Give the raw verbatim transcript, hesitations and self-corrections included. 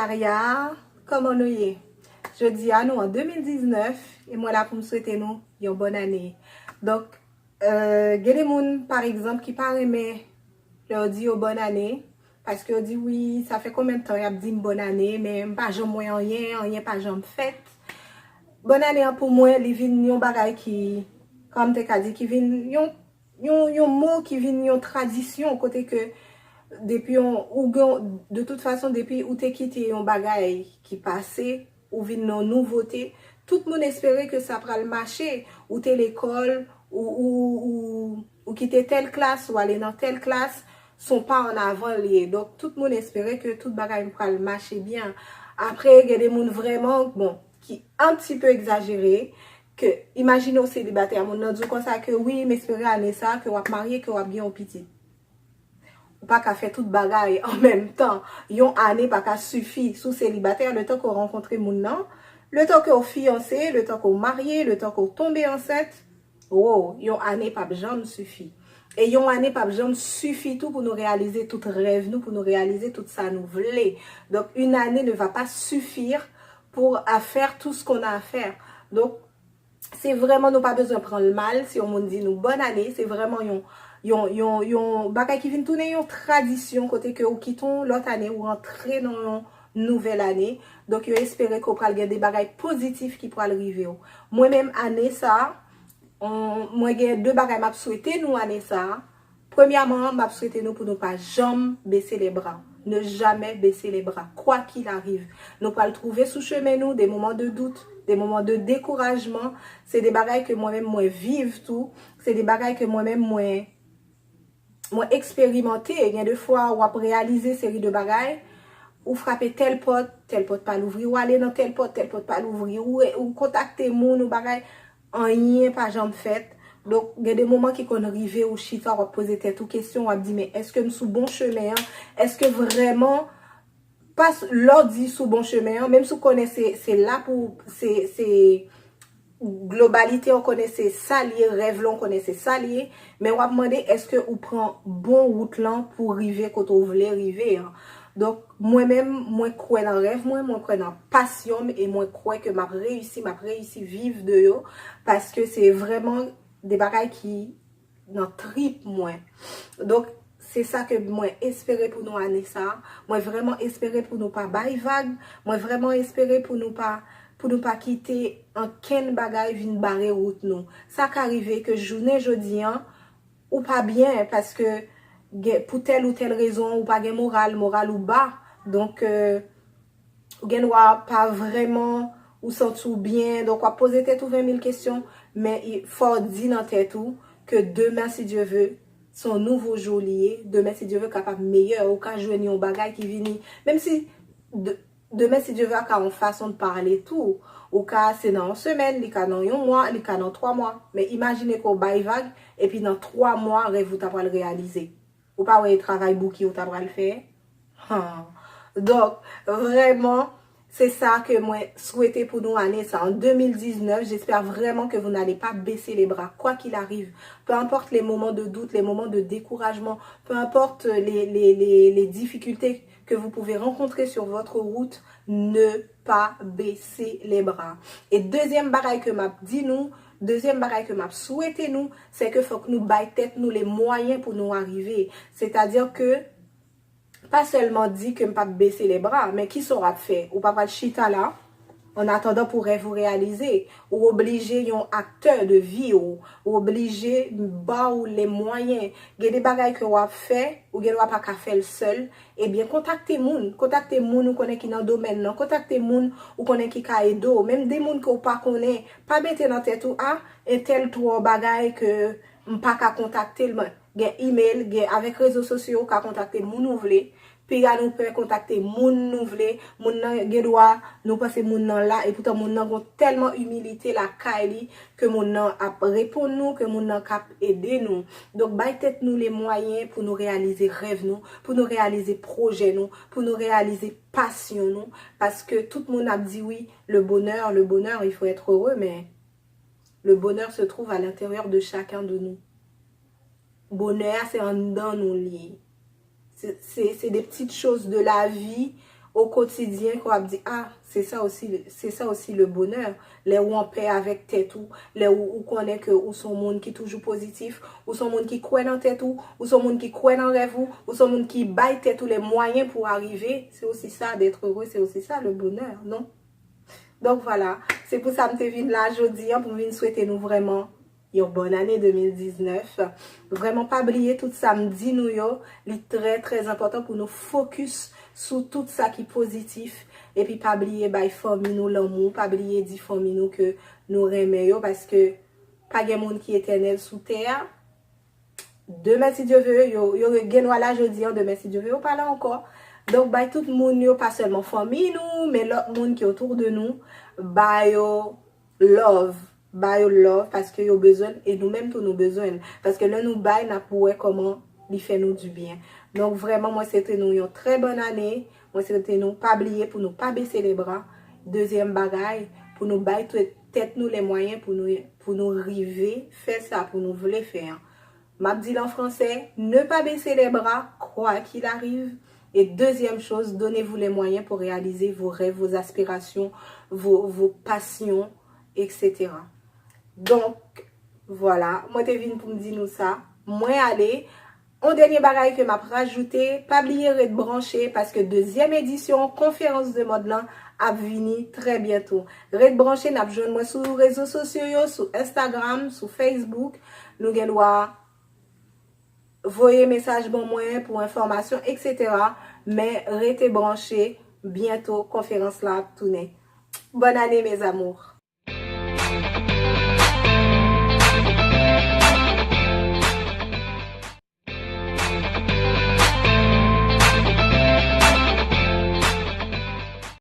Maria, kòman nou ye? Jodi a nou an de mil diznèf e mwen la pou m swete nou yon bòn ane. Donk, euh, gen de moun, pa egzanp, ki pa renmen lè yo di yo bòn ane, paske yo di, "Wi, sa fè konbyen tan y ap di m bòn ane, men m pa janm wè anyen, anyen pa janm fèt." Bòn ane an pou mwen, li vin yon bagay ki, kòman m te ka di, ki vin yon yon, yon mo ki vin yon tradisyon kote ke depi yon, ou gen, de tout fason, depi ou te kite yon bagay ki pase, ou vin nan nouvote, tout moun espere ke sa pral mache. Ou te lekòl, ou, ou, ou, ou kite tèl klas, ou ale nan tèl klas, se yon pa an avan l ye. Donk, tout moun espere ke tout bagay pral mache byen. Apre, gen de moun vrèman, bon, ki un petit peu egzajere, ke imajine w selibatè, moun nan di w konsa ke wi, m espere ane sa ke w ap marye, ke w ap gen yon pitit. Ou pa ka fè tout bagay an menm tan. Yon ane pa ka sifi. Si w selibatè, letan ke w rankontre moun nan, letan ke w fiyanse, letan ke w marye, letan ke w tonbe ansent, oh, yon ane p ap janm sifi. E yon ane p ap janm sifi tou pou nou reyalize tout rèv nou, pou nou reyalize tout sa nou vle. Donk, une année ne va pas suffire pour à faire tout ce qu'on a à faire. Donk, se vrèman, nou pa bezwen pran l mal si yon moun di nou bòn ane. Se vrèman yon, yon, yon, yon bagay ki vin tounen yon tradisyon kote ke ou kite yon lòt ane, ou rantre nan yon nouvèl ane. Donk, yo espere ke w pral gen de bagay pozitif ki pral rive w. Mwen menm, ane sa a, on, mwen gen de bagay m ap swete nou ane sa a. Premyèman, m ap swete nou pou nou pa janm bese le bra. Ne jamais baisser les bras, quoi qu'il arrive. Nou pral twouve sou chemen nou de moman de dout, de moman de dekourajman. Se de bagay ke mwen menm mwen viv tou. Se de bagay ke mwen menm mwen, mwen eksperimante. Gen de fwa, w ap reyalize seri de bagay. Ou frape tèl pòt, tèl pòt pa louvri. Ou ale nan tèl pòt, tèl pòt pa louvri. Ou, ou kontakte moun, ou bagay. Anyen pa janm fèt. Donk, gen de moman ki konn rive ou chita, w ap poze tèt ou kesyon, w ap di, "Men èske m sou bon chemen an? Èske vrèman," pa s-, lè w di sou bon chemen an, menm si w konnen se, se la pou, se, se globalite, w konnen se sa l ye, rèv lan, w konnen se sa l ye, men w ap mande, èske ou pran bon wout lan pou rive kote w vle rive an? Donk, mwen menm, mwen kwè nan rèv mwen, mwen kwè nan pasyon m, e mwen kwè ke m ap reyisi, m ap reyisi viv de yo, paske se vrèman de bagay ki nan trip mwen. Donk, se sa ke mwen espere pou nou ane sa a. Mwen vrèman espere pou nou pa bay vag. Mwen vrèman espere pou nou pa, pou nou pa kite ankenn bagay vin bare wout nou. Sa ka rive ke jounen jodi an, ou pa byen paske gen, pou tèl ou tèl rezon, ou pa gen moral, moral ou ba. Donk, euh, ou gen dwa pa vrèman ou santi w byen. Donk, w ap poze tèt ou ven mil kesyon, men i, fò w di nan tèt ou ke demen, si Dye ve, se yon nouvo jou li ye. Demen, si Dye ve, kapab meyè. Ou ka jwenn yon bagay ki vini. Menm si de, demen, si Dye ve, a ka yon fason de pale tou. Ou ka, se nan yon semèn, li ka nan yon mwa, li ka nan twa mwa. Men imajine ke w bay vag, epi nan twa mwa, rèv ou ta pral reyalize. Ou pa wè e travay bouki ou ta pral fè? Han. Donk, vrèman, se sa ke mwen swete pou nou ane sa. En deux mille dix-neuf, j'espère vraiment que vous n'allez pas baisser les bras, quoi qu'il arrive. Peu importe les moments de doute, les moments de découragement, peu importe les, les, les, les difficultés que vous pouvez rencontrer sur votre route, ne pas baisser les bras. E dezyèm bagay ke m ap di nou, dezyèm bagay ke m ap swete nou, se ke fòk nou bay tèt nou les moyens pou nou arive. Sètadi ke pa sèlman di ke m p ap bese les bras, men kisa w ap fè? Ou pa pral chita la, an atandan pou rèv ou reyalize. Ou oblije yon aktè de vi w. Ou oblije ba w les moyens. Gen de bagay ke w ap fè, ou gen dwa pa ka fè l sèl. Ebyen, kontakte moun. Kontakte moun ou konnen ki nan domèn nan. Kontakte moun ou konnen ki ka ede w. Menm de moun ke w pa konnen, pa mete nan tèt ou, "A, entèl twò bagay ke m pa ka kontakte l." Men, gen email, gen avèk rezo sosyo, ou ka kontakte moun ou vle. Piga nou pè kontakte moun nou vle. Moun nan gen dwa, nou panse moun nan la, epoutan moun nan gon tèlman imilite lakay li ke moun nan ap reponn nou, ke moun nan k ap ede nou. Donk, bay tèt nou les moyens pou nou reyalize rèv nou, pou nou reyalize pwojè nou, pou nou reyalize pasyon nou. Paske tout moun ap di, "Wi, le bonheur, le bonheur, il faut être heureux," men le bonheur se trouve à l'intérieur de chacun de nous. Bonè a, se anndan nou li ye. Se, se, se des petites choses de la vie o kotidyen ke w ap di, ah, c'est ça aussi, c'est ça aussi le bonheur. Lè ou anpè avèk tèt ou, lè ou, ou konnen ke ou se yon moun ki toujou pozitif, ou se yon moun ki kwè nan tèt ou, ou se yon moun ki kwè nan rèv ou, ou se yon moun ki bay tèt ou les moyens pour arriver. C'est aussi ça, d'être heureux, c'est aussi ça le bonheur, non? Donk vwala, se pou sa m te vin la jodi an, pou m vin swete nou vrèman yon bòn ane de mil diznèf. Vrèman pa bliye tout sa m di nou yo, li trè trè enpòtan pou nou fokis sou tout sa ki pozitif, epi pa bliye bay fanmi nou lanmou, pa bliye di fanmi nou ke nou renmen yo, paske pa gen moun ki etènèl sou tè a. Demen, si Dye ve, yo, yo gen dwa la jodi an, demen, si Dye ve, yo pa la ankò. Donk, bay tout moun yo, pa sèlman fanmi nou, men lòt moun ki otou de nou, ba yo love, ba yo love, paske yo bezwen l, e nou menm tou nou bezwen l. Paske lè nou bay, n ap wè kòman li fè nou dibyen. Donk, vrèman, mwen swete nou yon trè bòn ane, mwen swete nou pa bliye pou nou pa bese lebra. Dezyèm bagay, pou nou bay tèt nou les moyens pou nou, pou nou rive fè sa, pou nou vle fè an. M ap di l an fransè, ne pas baisser les bras, quoi qu'il arrive. Et deuxième chose, donnez-vous les moyens pour réaliser vos rêves, vos aspirations, vos, vos passions, et cetera. Donk, vwala, mwen te vin pou m di nou sa. Mwen ale. On dènye bagay ke m ap rajoute, pa bliye ret branche, paske dezyèm edisyon konferans de mòd lan ap vini trè byento. Ret branche, n ap jwenn mwen sou rezo sosyo yo, sou Instagram, sou Facebook. Nou gen dwa voye mesaj ban mwen pou enfòmasyon, et cetera. Men rete branche, byento konferans la ap tounen. Bòn ane, mes amours!